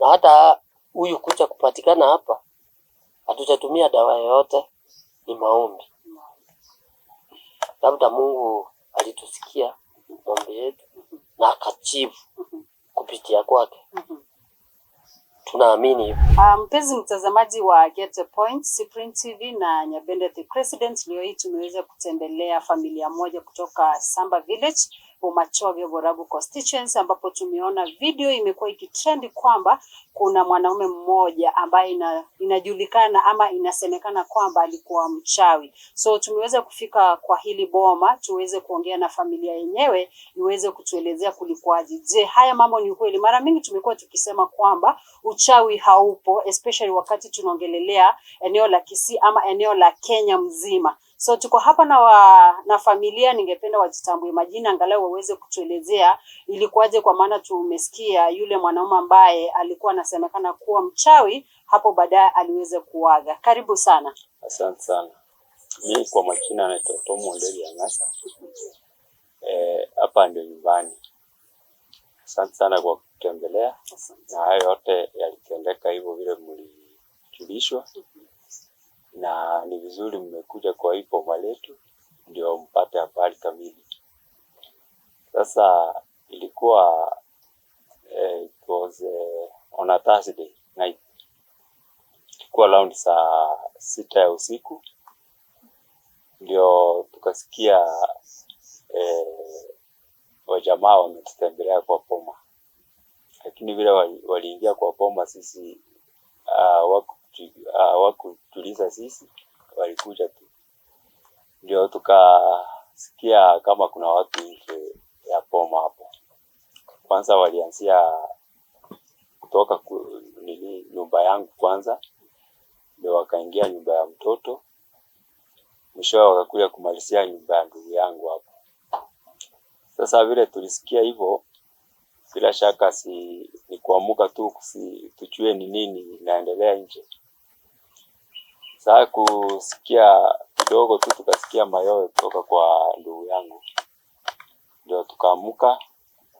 Na hata huyu kuja kupatikana hapa, hatujatumia dawa yoyote, ni maombi. Labda Mungu alitusikia maombi yetu na akajibu kupitia kwake. Tunaamini hivyo. Mpenzi mtazamaji wa Get the Point, Cyprian TV na Nyabende the President, leo hii tumeweza kutembelea familia moja kutoka Samba Village, Bomachoge Borabu constituency, ambapo tumeona video imekuwa ikitrend kwamba kuna mwanaume mmoja ambaye inajulikana ama inasemekana kwamba alikuwa mchawi. So tumeweza kufika kwa hili boma tuweze kuongea na familia yenyewe iweze kutuelezea kulikuwaje. Je, haya mambo ni ukweli? Mara mingi tumekuwa tukisema kwamba uchawi haupo, especially wakati tunaongelelea eneo la Kisii ama eneo la Kenya mzima. So tuko hapa na familia, ningependa wajitambue majina angalau waweze kutuelezea ilikuwaje, kwa maana tumesikia yule mwanaume ambaye alikuwa anasemekana kuwa mchawi hapo baadaye aliweza kuaga. Karibu sana. Asante sana. Mi kwa majina naitwa Tom Onderi Ang'asa. Hapa ndio nyumbani. Asante sana kwa kutembelea, na hayo yote yalitendeka hivyo vile mlijulishwa, na ni vizuri mmekuja kwa hii boma letu ndio mpate habari kamili. Sasa ilikuwa it was on a Thursday night, ilikuwa around saa 6 ya usiku ndio tukasikia wajamaa wametutembelea kwa boma, lakini vile waliingia kwa boma sisi hawakutuliza sisi, walikuja tu, ndio tukasikia kama kuna watu nje ya boma hapo. Kwanza walianzia kutoka nini nyumba yangu kwanza, ndio wakaingia nyumba ya mtoto, mwishowe wakakuja kumalizia nyumba ya ndugu yangu hapo. Sasa vile tulisikia hivyo, bila shaka si ni kuamuka tu tujue ni nini inaendelea nje. Sasa kusikia kidogo tu tukasikia mayowe kutoka kwa ndugu yangu, ndio tukaamuka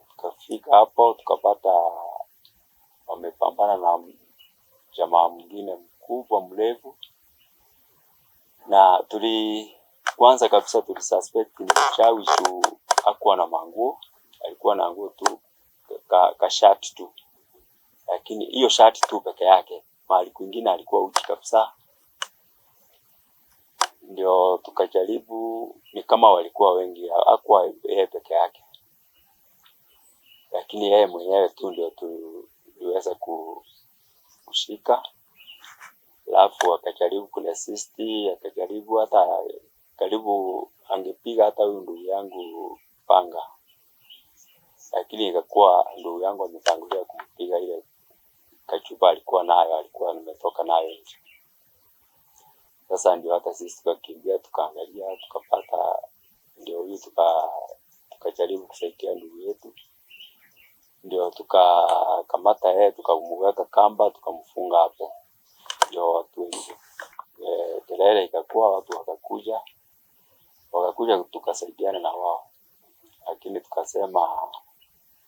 tukafika hapo tukapata wamepambana na jamaa mwingine mkubwa mrefu, na kwanza kabisa tulisuspect ni mchawi juu hakuwa na manguo, alikuwa na nguo tu ka shati tu, lakini hiyo shati tu peke yake, mahali kwingine alikuwa uchi kabisa. Ndio tukajaribu, ni kama walikuwa wengi, hakuwa yeye peke yake, lakini yeye mwenyewe tu ndio tuliweza kushika. Alafu akajaribu kuresist, akajaribu hata karibu angepiga hata huyu ndugu yangu panga, lakini ikakuwa ndugu yangu ametangulia kumpiga ile kachupa alikuwa nayo, alikuwa nimetoka nayo nje. Sasa ndio hata sisi tukakimbia tukaangalia, tukapata ndio huyu, tukajaribu kusaidia ndugu yetu, ndio tukakamata yeye, tukamweka kamba, tukamfunga hapo, ndio watu wengi kelele ikakuwa, watu wakakuja tukasaidiana na wao, lakini tukasema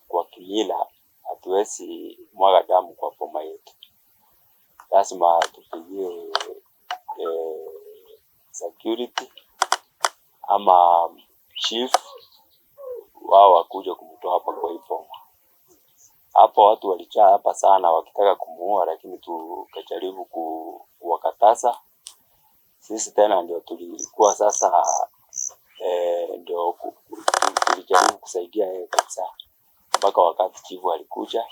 kwa kimila hatuwezi mwaga damu kwa boma yetu, lazima tupigie security ama chief wao wakuja kumtoa hapa kwa hii boma. Hapo watu walijaa hapa sana wakitaka kumuua, lakini tukajaribu kuwakataza. Sisi tena ndio tulikuwa sasa ndio tulijaribu kusaidia yeye kabisa mpaka wakati chifu alikuja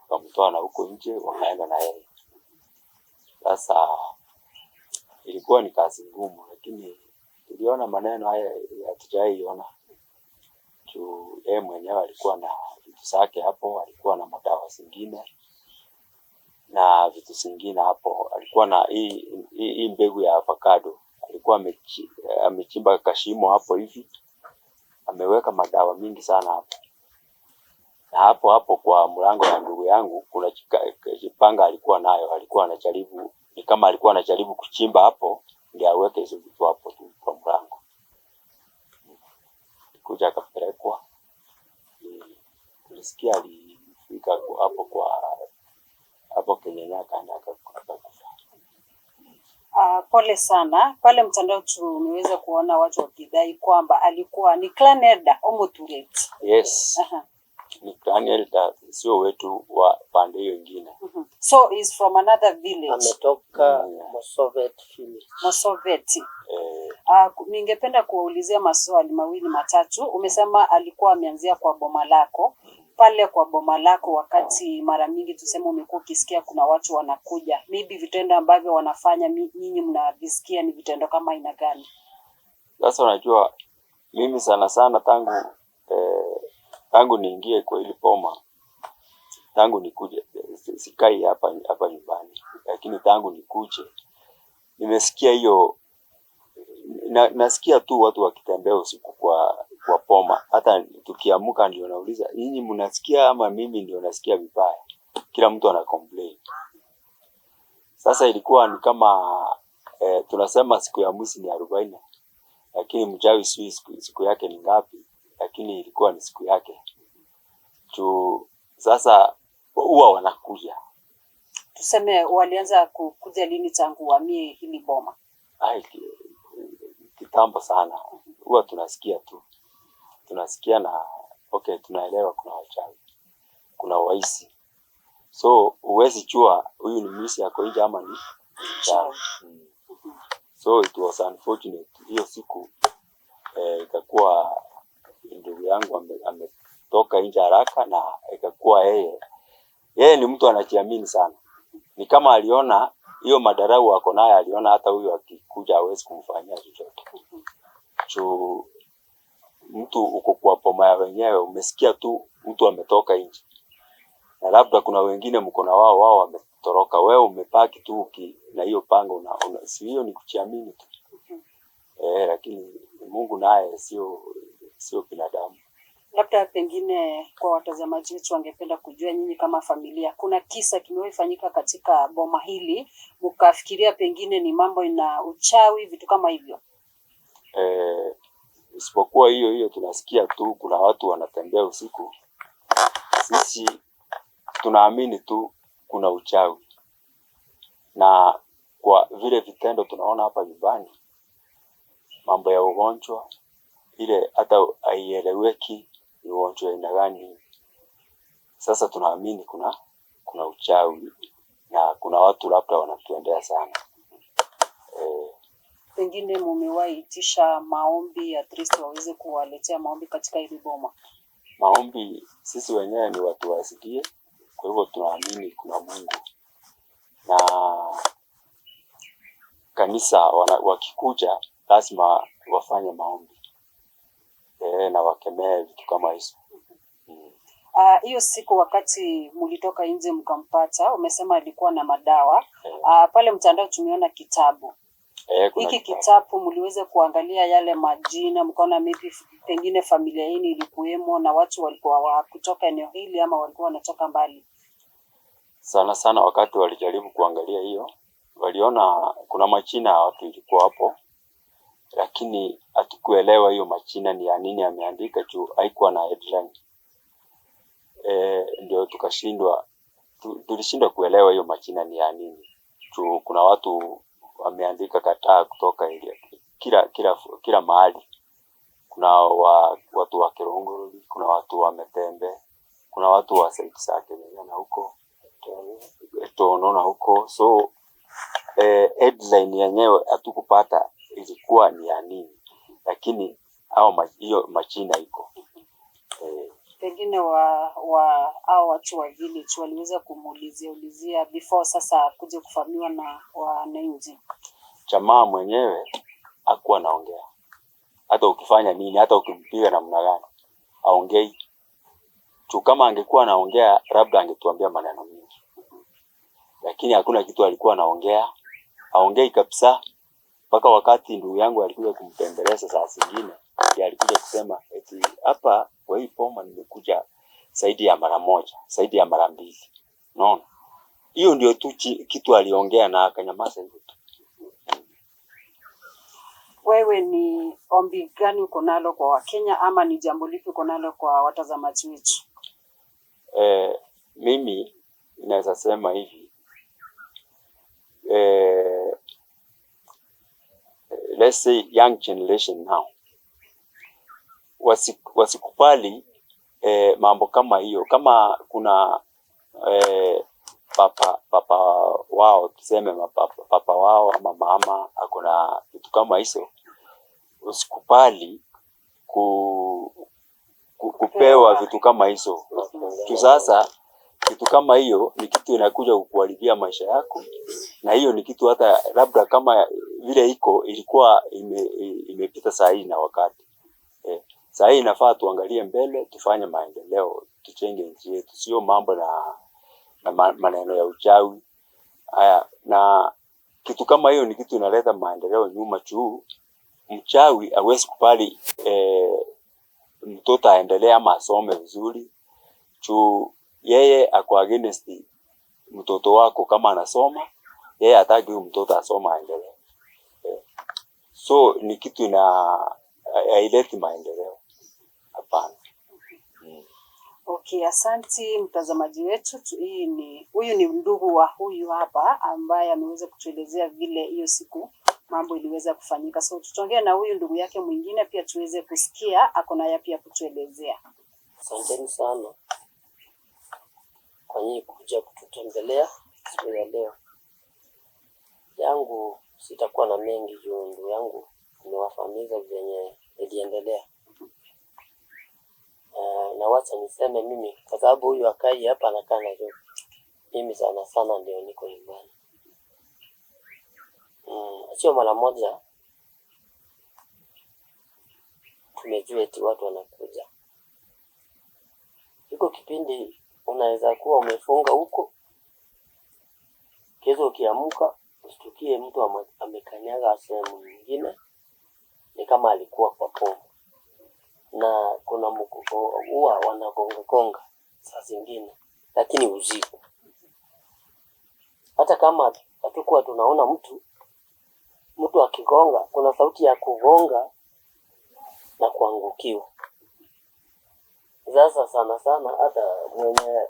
wakamtoa na huko nje wakaenda na yeye. Sasa ilikuwa ni kazi ngumu, lakini tuliona maneno haya hatujaiona juu yeye mwenyewe alikuwa na vitu zake hapo, alikuwa na madawa zingine na vitu zingine hapo. Alikuwa na hii mbegu ya avocado, alikuwa amechimba kashimo hapo hivi, ameweka madawa mingi sana hapo. Na hapo hapo kwa mlango ya ndugu yangu kuna kipanga alikuwa nayo, alikuwa anajaribu, ni kama alikuwa anajaribu kuchimba hapo ndio aweke hizo vitu hapo tu kwa mlango. Kuja akapelekwa, tulisikia alifika hapo kwa mwenyewe akaenda akakufa. Pole sana. Pale mtandao tumeweza kuona watu wakidai kwamba alikuwa ni clan elder Omotureti. Yes, ni clan elder, sio wetu wa pande hiyo ingine. So he's from another village. Ametoka Yeah. Mosovet village. Mosoveti. Eh, Ningependa kuwaulizia maswali mawili matatu. Umesema alikuwa ameanzia kwa boma lako. Pale kwa boma lako, wakati mara mingi tuseme umekuwa ukisikia kuna watu wanakuja, maybe vitendo ambavyo wanafanya nyinyi mnavisikia ni vitendo kama aina gani? Sasa unajua mimi sana sana tangu tangu niingie kwa hili boma, tangu nikuje, sikai hapa hapa nyumbani, lakini tangu nikuje nimesikia hiyo nasikia tu watu wakitembea usiku kwa boma. Hata tukiamka ndio nauliza, nyinyi mnasikia ama mimi ndio nasikia vibaya? Kila mtu ana complain. Sasa ilikuwa ni kama tunasema siku ya mwizi ni 40, lakini mchawi sijui siku yake ni ngapi, lakini ilikuwa ni siku yake juu. Sasa huwa wanakuja. Tuseme walianza kukuja lini tangu uhamie hili boma? Ai, kitambo sana, huwa tunasikia tu, tunasikia na okay, tunaelewa kuna wachawi, kuna waisi, so huwezi jua huyu ni mwizi ako nje ama ni mchawi. So it was unfortunate hiyo siku ikakuwa ndugu yangu ametoka nje haraka na ikakuwa yeye ni mtu anajiamini sana, ni kama aliona hiyo madarau ako nayo, aliona hata huyu akikuja hawezi kumfanyia chochote. Juu mtu uko kwa boma ya wenyewe, umesikia tu mtu ametoka nje, na labda kuna wengine mko na wao, wao wametoroka, wewe umepaki tu na hiyo panga si hiyo ni kujiamini tu lakini Mungu naye sio binadamu. Labda pengine kwa watazamaji wetu wangependa kujua, nyinyi kama familia, kuna kisa kimewahi fanyika katika boma hili mkafikiria pengine ni mambo ina uchawi, vitu kama hivyo? Isipokuwa hiyo hiyo tunasikia tu kuna watu wanatembea usiku. Sisi tunaamini tu kuna uchawi, na kwa vile vitendo tunaona hapa nyumbani, mambo ya ugonjwa ile hata haieleweki ni ugonjwa aina gani. Sasa tunaamini kuna uchawi na kuna watu labda wanatuendea sana. Pengine mumewahi itisha maombi at least waweze kuwaletea maombi katika hili boma? Maombi sisi wenyewe ni watu wasikie, kwa hivyo tunaamini kuna Mungu na kanisa wakikuja lazima wafanye maombi na wakemee vitu kama hizo. Hiyo siku wakati mulitoka nje mkampata, umesema alikuwa na madawa. Pale mtandao tumeona kitabu. Kuna Hiki kitabu. kitabu mliweza kuangalia yale majina, mkaona maybe pengine familia yenu ilikuwemo na watu walikuwa wa kutoka eneo hili ama walikuwa wanatoka mbali? Sana sana wakati walijaribu kuangalia hiyo, waliona kuna majina ya watu ilikuwa hapo, lakini hatukuelewa hiyo majina ni ya nini ameandika juu haikuwa na headline. Ndio tukashindwa, tulishindwa kuelewa hiyo majina ni ya nini. Juu kuna watu wameandika kataa kutoka area, kila mahali. Kuna watu wa Kirongorori, kuna watu wa Metembe, kuna watu wa side zake na huko Tono na huko, so headline yenyewe hatukupata ilikuwa ni ya nini, lakini hao hiyo majina iko Pengine wa hao watu wa village waliweza kumuulizia ulizia before sasa kuja kuvamiwa na wananchi? Jamaa mwenyewe hakuwa anaongea, hata ukifanya nini, hata ukimpiga namna gani aongei tu. Kama angekuwa anaongea labda angetuambia maneno mingi, lakini hakuna kitu alikuwa anaongea, aongei kabisa, mpaka wakati ndugu yangu alikuja kumtembelea saa zingine, ndiye alikuja kusema eti hapa kwa hii boma nimekuja zaidi ya mara moja, zaidi ya mara mbili. Unaona, hiyo ndio tu kitu aliongea na akanyamaza hivyo tu. Wewe ni ombi gani uko nalo kwa Wakenya ama ni jambo lipi uko nalo kwa watazamaji wetu? Mimi naweza sema hivi, let's say young generation now wasikubali mambo kama hiyo. Kama kuna papa wao, tuseme papa wao ama mama ako na vitu kama hizo, usikubali kupewa vitu kama hizo. Juu sasa kitu kama hiyo ni kitu inakuja kukuharibia maisha yako, na hiyo ni kitu hata labda kama vile iko ilikuwa imepita saa hii na wakati. Saa hii inafaa tuangalie mbele, tufanye maendeleo, tujenge nchi yetu, sio mambo na maneno ya uchawi haya. Na kitu kama hiyo ni kitu inaleta maendeleo nyuma, juu mchawi hawezi kubali mtoto aendelee ama asome vizuri, juu yeye ako against mtoto wako kama anasoma, yeye hataki huyu mtoto asome aendelee. So ni kitu ina haileti maendeleo, hapana. Okay, asanti mtazamaji wetu. Hii ni huyu ni ndugu wa huyu hapa ambaye ameweza kutuelezea vile hiyo siku mambo iliweza kufanyika. So tutaongea na huyu ndugu yake mwingine pia tuweze kusikia ako na yapi ya kutuelezea. Asanteni sana kwa nyinyi kuja kututembelea siku ya leo. Yangu sitakuwa na mengi juu ndugu yangu nimewafahamisha venye iliendelea. Na wacha niseme mimi kwa sababu huyu akai hapa anakaa Nairobi. Mimi sana sana ndio niko nyumbani. Sio mara moja tumejua eti watu wanakuja. Iko kipindi unaweza kuwa umefunga huko, kesho ukiamka ushtukie mtu amekanyaga sehemu nyingine, ni kama alikuwa kwa povu. Na kuna huwa wanagonga gonga saa zingine, lakini usiku. Hata kama hatukuwa tunaona mtu akigonga, kuna sauti ya kugonga na kuangukiwa. Sasa sana sana hata mwenye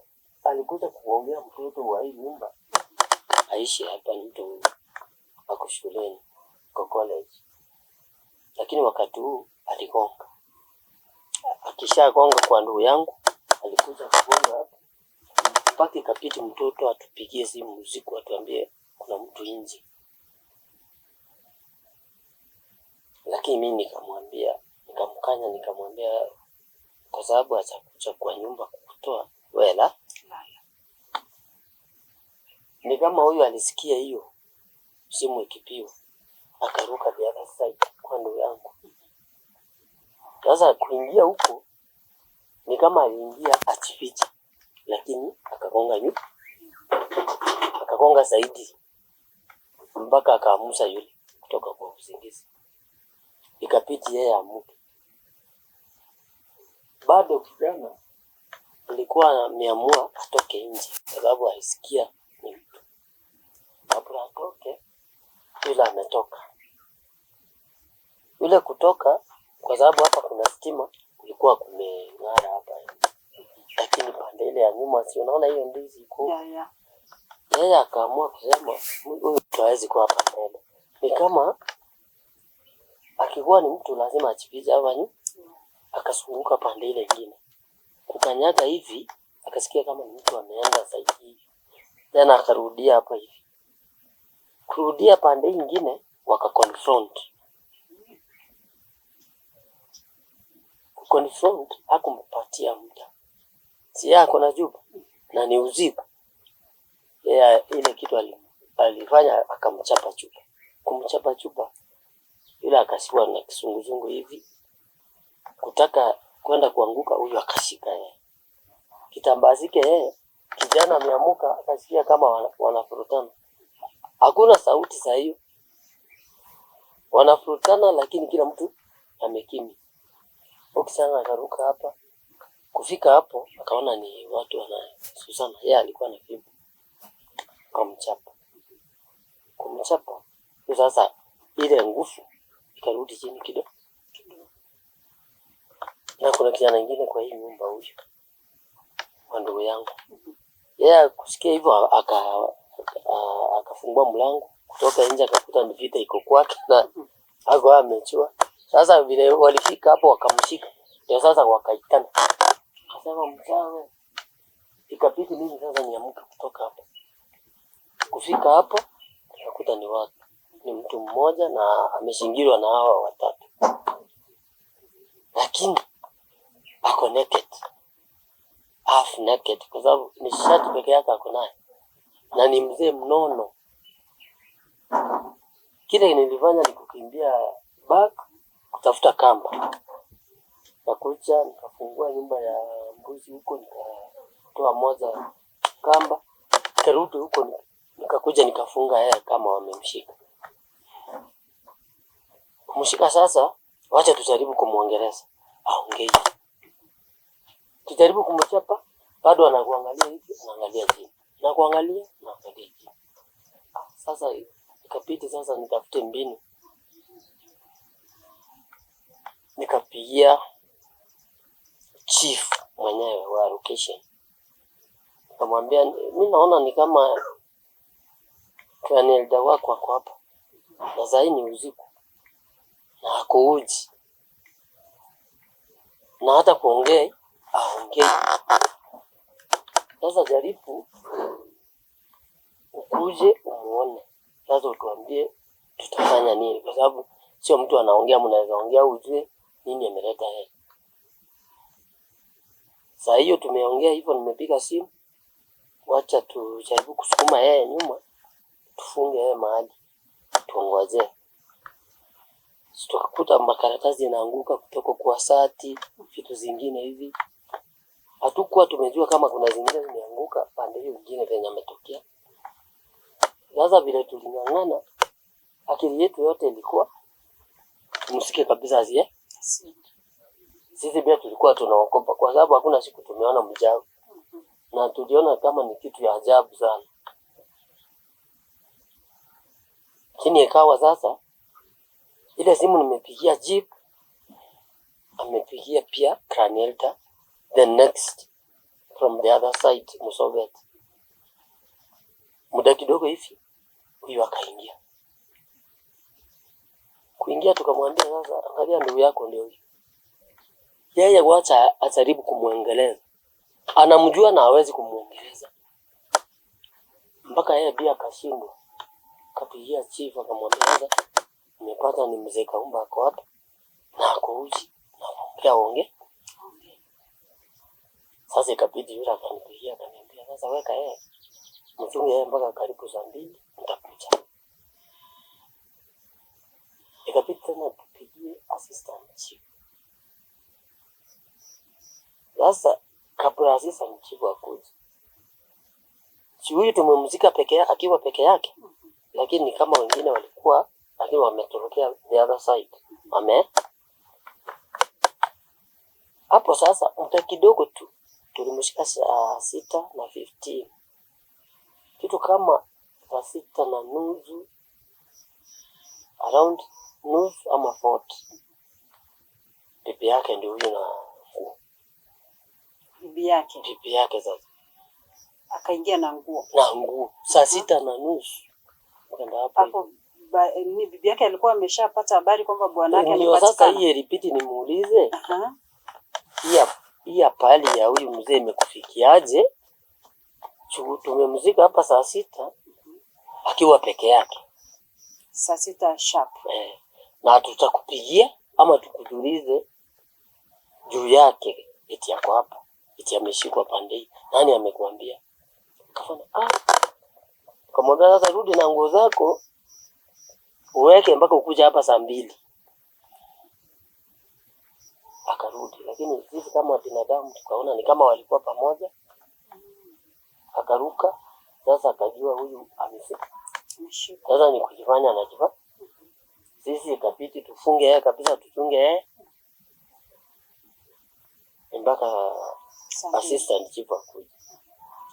alikuja kuongea mtoto wa hii nyumba aishi hapa, ni mtu ako shuleni, kwa college, lakini wakati huu aligonga. Akishagonga kwa ndugu yangu, alikuja kugonga hapa mpaka ikabidi mtoto atupigie simu usiku atuambie kuna mtu nje, lakini mimi nikamwambia, nikamkanya, nikamwambia kwa sababu hajakuja kwa nyumba kukutoa wela. Ni kama huyu alisikia hiyo simu ikipigwa akaruka the other side kwa ndugu yangu. Sasa kuingia huko ni kama aliingia achificha, lakini akagonga nyuma, akagonga zaidi mpaka akaamusa yule kutoka kwa usingizi, ikabidi yeye amuke. Bado kijana alikuwa ameamua atoke nje, kwa sababu alisikia ni mtu. Kabla atoke, yule ametoka. Yule kutoka, kwa sababu hapa kuna stima, kulikuwa kumeng'ara hapa, lakini pande ile ya nyuma, si unaona hiyo ndizi iko Yeah. Yeye akaamua kusema huyu mtu hawezi kuwa hapa mbele, ni kama akikuwa ni mtu lazima achipize hapa nyuma. Akasunguka pande ile ingine, kukanyaga hivi, akasikia kama ni mtu ameenda zaidi hivi, tena akarudia hapa hivi, kurudia pande ingine, waka confront. Kuconfront hakumpatia muda, si yeye ako na juba na ni usiku. Yeye ile kitu alifanya akamchapa chupa, kumchapa chupa yule akasiwa na kisunguzungu hivi, kutaka kwenda kuanguka, huyu akashika yeye kitambazike yeye. Kijana ameamuka akasikia kama wanafurutana, hakuna sauti saa hiyo, wanafurutana, lakini kila mtu amekimya. Huyu kijana akaruka hapa, kufika hapo akaona ni watu wanasusana, yeye alikuwa na fimbo, akamchapa, kumchapa sasa ile nguvu ikarudi chini kidogo. Na kuna kijana mwingine kwa hii nyumba, huyu wa ndugu yangu, yeye kusikia hivyo akafungua kufungua mlango kutoka nje, akakuta ni vita iko kwake na hakuwa amechua. Sasa vile walifika hapo wakamshika, ndio sasa wakaitana, akasema mchawe. Ikabidi mimi sasa niamke kutoka hapo. Kufika hapo nikakuta ni watu, ni mtu mmoja na ameshingirwa na hawa watatu, lakini ako naked, half naked, kwa sababu ni shati peke yake ako naye na ni mzee mnono. Kile nilifanya ni kukimbia back kutafuta kamba, nakuja nikafungua nyumba ya mbuzi huko, nikatoa moja kamba, nikarudi huko nikakuja nikafunga yeye kama wamemshika. Kumshika sasa, wacha tujaribu kumwongeleza, aongei. Tujaribu kumchapa, bado anakuangalia hivi, anaangalia chini, nakuangalia, naangalia chini. Sasa ikabidi sasa nitafute mbinu, nikapigia chief mwenyewe wa location, nikamwambia mi naona ni kama clan elder wako ako hapa na saa hii ni usiku na ako uji na hata kuongea aongei. Sasa jaribu ukuje umuone, sasa utuambie tutafanya nini, kwa sababu sio mtu anaongea, mnaweza ongea ujue nini ameleta yeye. Saa hiyo tumeongea hivyo, nimepiga simu, wacha tujaribu kusukuma yeye nyuma, tufunge yeye mahali tuongozee. Tukakuta makaratasi yanaanguka kutoka kwa sati, vitu zingine hivi. Hatukuwa tumejua kama kuna zingine zimeanguka pande hiyo nyingine penye ametokea. Sasa vile tuling'ang'ana, akili yetu yote ilikuwa tumsike kabisa asie. Sisi pia tulikuwa tunaogopa kwa sababu hakuna siku tumeona mchawi na tuliona kama ni kitu ya ajabu sana. Lakini ikawa sasa ile simu nimepigia jeep, amepigia pia clan elder the next from the other side Msovet. Muda kidogo hivi huyu akaingia. Kuingia tukamwambia sasa, angalia ndugu yako ndio huyu. Yeye wacha ajaribu kumwongeleza, anamjua na hawezi kumwongeleza, mpaka yeye pia akashindwa. Kapigia chief akamwambia sasa, nimepata ni mzee Kaumba ako hapa na ako uchi na ongea ongea. Sasa ikabidi yule akanipigia akaniambia, sasa weka yeye mchunge yeye mpaka karibu saa 2 nitakuja. Ikabidi tena tupigie assistant chief. Sasa kabla assistant chief akuje, si huyu tumemzika peke yake akiwa peke yake, lakini kama wengine walikuwa lakini wametorokea the other side, wame hapo. Sasa muda kidogo tu tulimshika saa 6:15, kitu kama saa 6:30, around nusu ama 40, bibi yake ndio huyu na nguo. Bibi yake Bibi yake sasa akaingia na nguo na nguo saa 6:30 kwenda hapo hapo. Ni bibi yake alikuwa ameshapata habari kwamba bwana yake Ndio sasa amepatikana. hii ilibidi nimuulize hii hali ya huyu mzee imekufikiaje? Tumemzika hapa saa 6 akiwa peke yake. Saa 6 sharp. Eh, na tutakupigia ama tukujulize juu yake, eti yako hapa, eti ameshikwa pande hii, nani amekuambia? Akafanya ah, kamwambia sasa, rudi na nguo zako uweke mpaka ukuja hapa saa 2. Akarudi, lakini sisi kama binadamu tukaona ni kama walikuwa pamoja. Akaruka sasa, akajua huyu amefika. Ameshikwa. Sasa ni kujifanya anajua. Sisi ikabidi tufunge yeye kabisa, tuchunge yeye mpaka Saa 2. assistant chief akuje.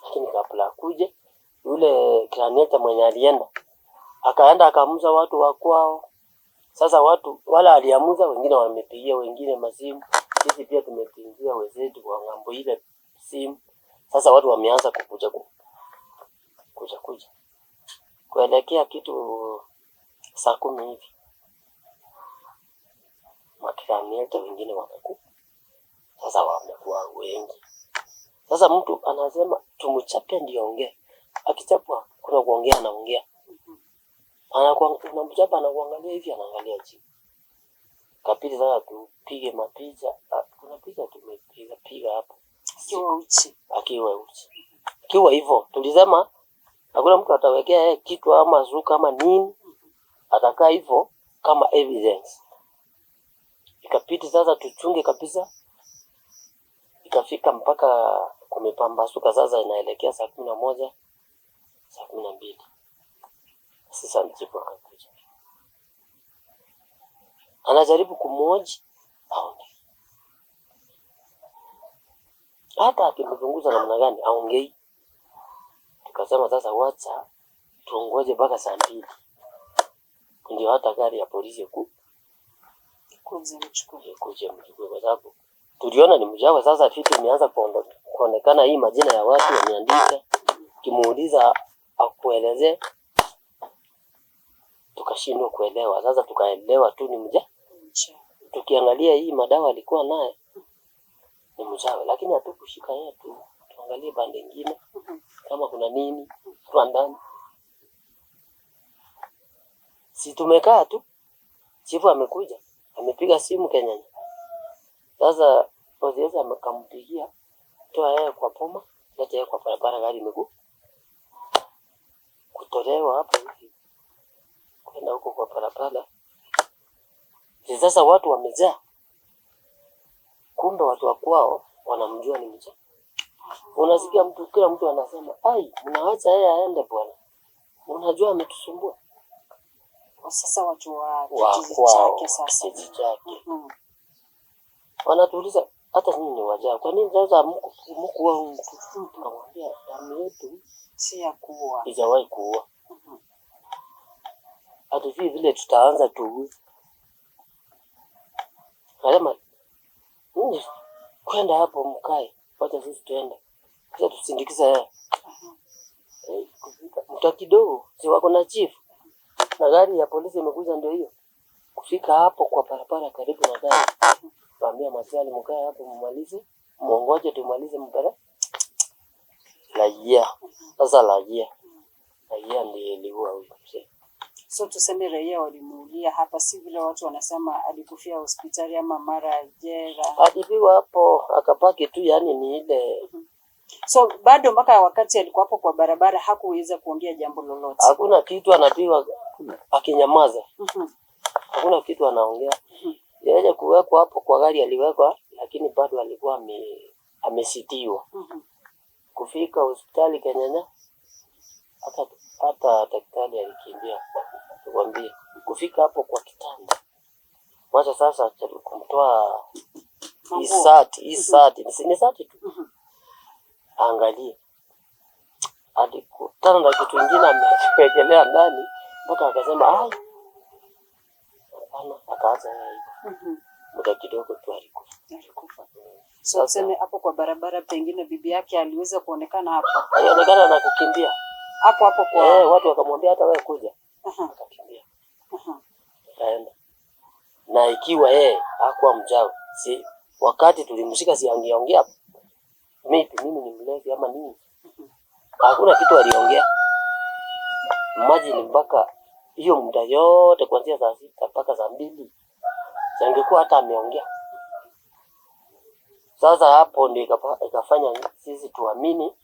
Lakini kabla akuje, yule clan elder mwenye alienda akaenda akaamuza watu wa kwao. Sasa watu wala aliamuza, wengine wamepigia wengine masimu, sisi pia tumepigia wenzetu wa ng'ambo ile simu. Sasa watu wameanza kukuja kuja kuja Kuelekea kitu saa 10 hivi, makirani yetu wengine wakaku sasa wamekuwa wengi. Sasa mtu anasema tumchape ndio aongee. Akichapwa kuna kuongea, anaongea. Anakuwa unamchapa, anakuangalia hivi, anaangalia chini. Kapili sasa tupige mapicha. Ah, kuna picha tumepiga piga hapo Akiwa uchi. Akiwa uchi. Akiwa hivyo tulisema hakuna mtu atawekea yeye kitu ama zuka ama nini, atakaa hivyo kama evidence. Ikabidi sasa tuchunge kabisa, ikafika mpaka kumepambasuka, sasa inaelekea saa 11, saa 12. Sasa chifu akakuja, anajaribu kumhoji aongee, hata akimzunguza namna gani aongei. Tukasema sasa, wacha tuongoje mpaka saa 2 ndio hata gari ya polisi Kuja mchukue. Ikuje mchukue, kwa sababu tuliona ni mchawi. Sasa vitu imeanza kuonekana, hii majina ya watu wameandika, kimuuliza akuelezee, tukashindwa kuelewa. Sasa tukaelewa tu ni mja Mchawi. Tukiangalia hii madawa alikuwa naye ni mchawi, lakini hatukushika yeye tu, tuangalie pande ingine kama kuna nini kwa ndani. Si tumekaa tu, chifu amekuja amepiga simu Kenyanya. Sasa OCS amekampigia, toa yeye kwa boma, leta yeye kwa barabara, gari imekuja kutolewa hapo hivi kwenda huko kwa barabara. Si sasa watu wamejaa, kumbe watu wa kwao wanamjua ni mchawi. Unasikia mtu, kila mtu anasema, ai, mnaacha yeye aende bwana, unajua ametusumbua. Kwa sasa watu wa Wa kijiji kwao, chake sasa. Kijiji chake wanatuuliza, hata nyinyi ni wajaa, kwa nini sasa mkuua huyu mtu? Tukamwambia damu yetu Si ya kuua. ijawahi kuua, hatujui vile tutaanza tuue. Akasema nyinyi kwenda hapo mkae, wacha sisi tuende, kisha tusindikize yeye. Eh, kufika mta kidogo, si wako na chief na gari ya polisi imekuja, ndio hiyo. Kufika hapo kwa barabara karibu na gari, kaambia maskari mkae hapo mmalize, muongoje tumalize mpere raia. Sasa raia ndiye iliua huyu mzee. So tuseme raia walimuulia hapa, si vile watu wanasema alikufia hospitali ama mara jera. Alipigwa hapo akabaki tu, yani ni ile So bado mpaka wakati alikuwa hapo kwa barabara hakuweza kuongea jambo lolote. Hakuna kitu, anapigwa akinyamaza, hakuna kitu anaongea. Yeye kuwekwa hapo kwa gari aliwekwa, lakini bado alikuwa amesitiwa. Kufika hospitali Kenyanya, hata daktari alikimbia, tukwambie, kufika hapo kwa kitanda, wacha sasa jaribu kumtoa hii Manguo. sati, hii sati ni sati tu, angalie, alikutana na kitu ingine amewekelea ndani mpaka akasema ai, hapana, akaacha yeye hivyo. Muda kidogo tu alikufa. Alikufa. So tuseme hapo kwa barabara pengine bibi yake aliweza kuonekana hapo Alionekana na kukimbia hapo hapo kwa eh, watu wakamwambia hata wewe kuja, akakimbia akaenda. Na ikiwa yeye hakuwa mchawi, si wakati tulimshika, si angeongea maybe mimi ni mlevi ama nini? Hakuna kitu aliongea. Imagine mpaka hiyo muda yote kuanzia saa 6 mpaka saa 2, si angekuwa hata ameongea. Sasa hapo ndio ikafanya sisi tuamini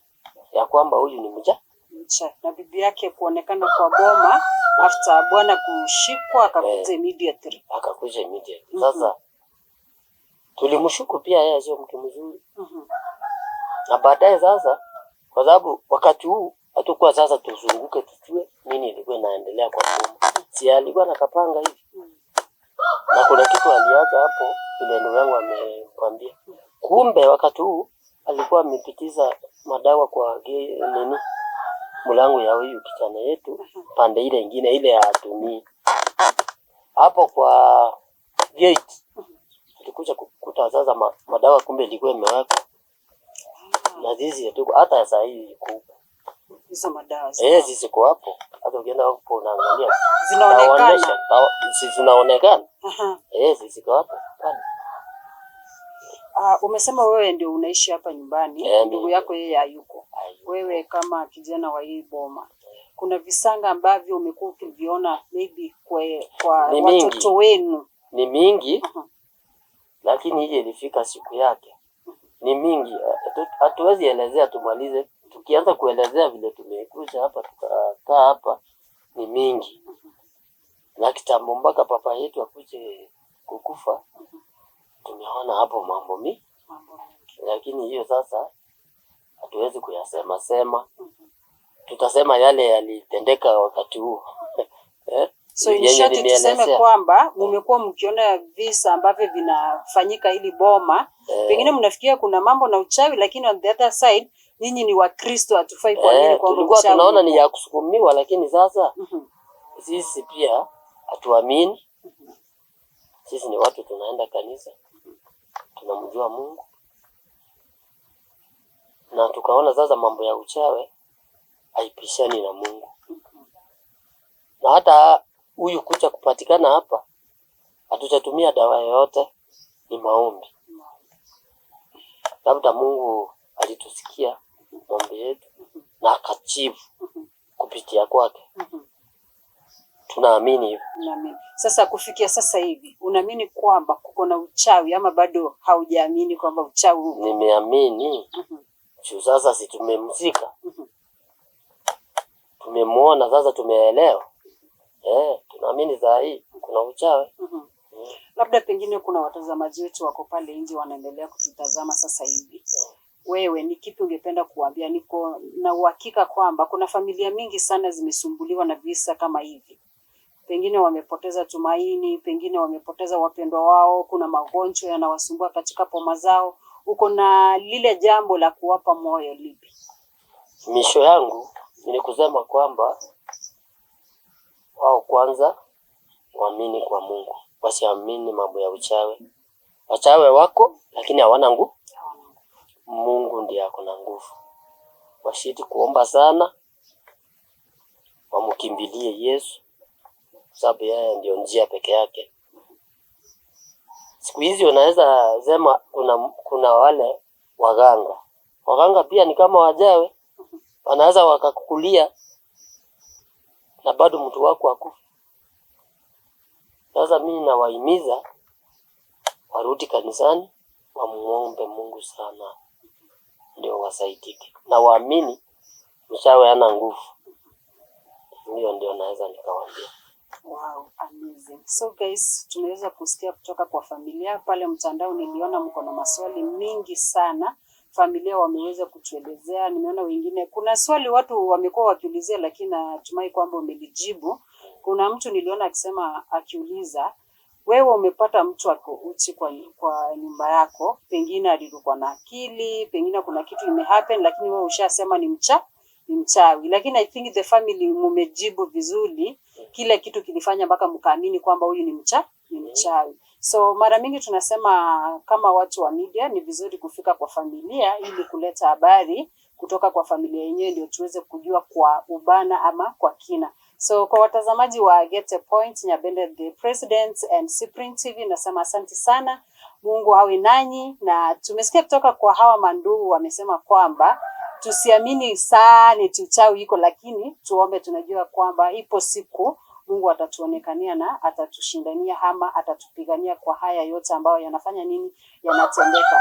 ya kwamba huyu ni mcha Mcha. Na bibi yake kuonekana kwa boma after bwana kushikwa akakuja immediately. Akakuja immediately. Sasa tulimshuku pia yeye sio mtu mzuri, na baadaye sasa, kwa sababu wakati huu hatukuwa sasa tuzunguke tujue nini ilikuwa inaendelea kwa boma, si alikuwa na kapanga hivi na kuna kitu aliacha hapo, vile ndugu yangu amekwambia. Kumbe wakati huu alikuwa amepitiza madawa kwa nini mlango ya huyu kijana yetu pande ile ingine ile ya atumii hapo kwa gate, tulikuja kukuta sasa madawa kumbe ilikuwa imewekwa na sisi hatuko hata saa hii iko huko. Hizo madawa ziko Eh, hapo. ziko hapo, hata ukienda hapo unaangalia Zinaonekana. Tawaonyesha, si zinaonekana? Aha. Eh, ziko hapo pale. Umesema wewe ndio unaishi hapa nyumbani, Eh, ndugu mimi. yako yeye hayuko. Wewe kama kijana wa hii boma, kuna visanga ambavyo umekuwa ukiviona maybe kwa Ni mingi. watoto wenu? Ni mingi, Aha. lakini hii ilifika siku yake. Ni mingi, hatuwezi elezea tumalize. Tukianza kuelezea vile tumekuja hapa tukakaa hapa, ni mingi. Na kitambo mpaka papa yetu akuje kukufa, tumeona hapo mambo Mambo mengi. lakini hiyo sasa hatuwezi kuyasema sema. Tutasema yale yalitendeka wakati huo eh? So in Yenye short tuseme nimeelezea. kwamba mmekuwa mkiona visa ambavyo vinafanyika ili boma, pengine mnafikiria kuna mambo na uchawi, lakini on the other side nyinyi ni Wakristo, hatufai kuamini kwamba Tulikuwa uchawi tunaona ni upo. ya kusukumiwa, lakini sasa sisi pia hatuamini. Sisi ni watu tunaenda kanisa, tunamjua Mungu, na tukaona sasa mambo ya uchawi haipishani na Mungu, na hata huyu kucha kupatikana hapa hatujatumia dawa yoyote, ni maombi. Labda Mungu alitusikia maombi yetu na akajibu kupitia kwake. Tunaamini hivyo. Naamini. Sasa kufikia sasa hivi unaamini kwamba kuko na uchawi ama bado haujaamini kwamba uchawi upo? Nimeamini juu sasa si tumemzika, tumemwona sasa, tumeelewa. Tunaamini saa hii kuna uchawi. Labda pengine kuna watazamaji wetu wako pale nje wanaendelea kututazama sasa hivi. Wewe ni kipi ungependa kuwaambia? Niko na uhakika kwamba kuna familia mingi sana zimesumbuliwa na visa kama hivi, pengine wamepoteza tumaini, pengine wamepoteza wapendwa wao, kuna magonjwa yanawasumbua katika boma zao. Uko na lile jambo la kuwapa moyo lipi? Misho yangu ni kusema kwamba wao kwanza waamini kwa Mungu, wasiamini mambo ya uchawi. Wachawi wako lakini hawana nguvu. Mungu ndiye ako na nguvu. Washiti kuomba sana, wamkimbilie Yesu, sababu yeye ndio njia peke yake. Siku hizi unaweza sema kuna wale waganga. Waganga pia ni kama wachawi, wanaweza wakakukulia na bado mtu wako akufa. Sasa mimi nawahimiza warudi kanisani, wamuombe Mungu sana, ndio wasaidike na waamini mchawi hana nguvu. Hiyo ndio naweza nikawaambia. Wow, amazing. So guys, tumeweza kusikia kutoka kwa familia pale mtandao. Niliona mko na maswali mingi sana, familia wameweza kutuelezea. Nimeona wengine, kuna swali watu wamekuwa wakiulizia, lakini natumai kwamba umelijibu. Kuna mtu niliona akisema, akiuliza wewe umepata mtu ako uchi kwa nyumba yako, pengine alirukwa na akili, pengine kuna kitu imehappen, lakini wewe ushasema ni mchawi, lakini I think the family mumejibu vizuri kile kitu kilifanya mpaka mkaamini kwamba huyu ni mchawi. So mara mingi tunasema kama watu wa media ni vizuri kufika kwa familia ili kuleta habari kutoka kwa familia yenyewe ndio tuweze kujua kwa ubana ama kwa kina. So kwa watazamaji wa Get a Point, Nyabende the President and Cyprian TV, nasema asante sana. Mungu awe nanyi, na tumesikia kutoka kwa hawa mandugu wamesema kwamba tusiamini sana eti uchawi iko, lakini tuombe. Tunajua kwamba ipo siku Mungu atatuonekania na atatushindania ama atatupigania kwa haya yote ambayo yanafanya nini, yanatendeka.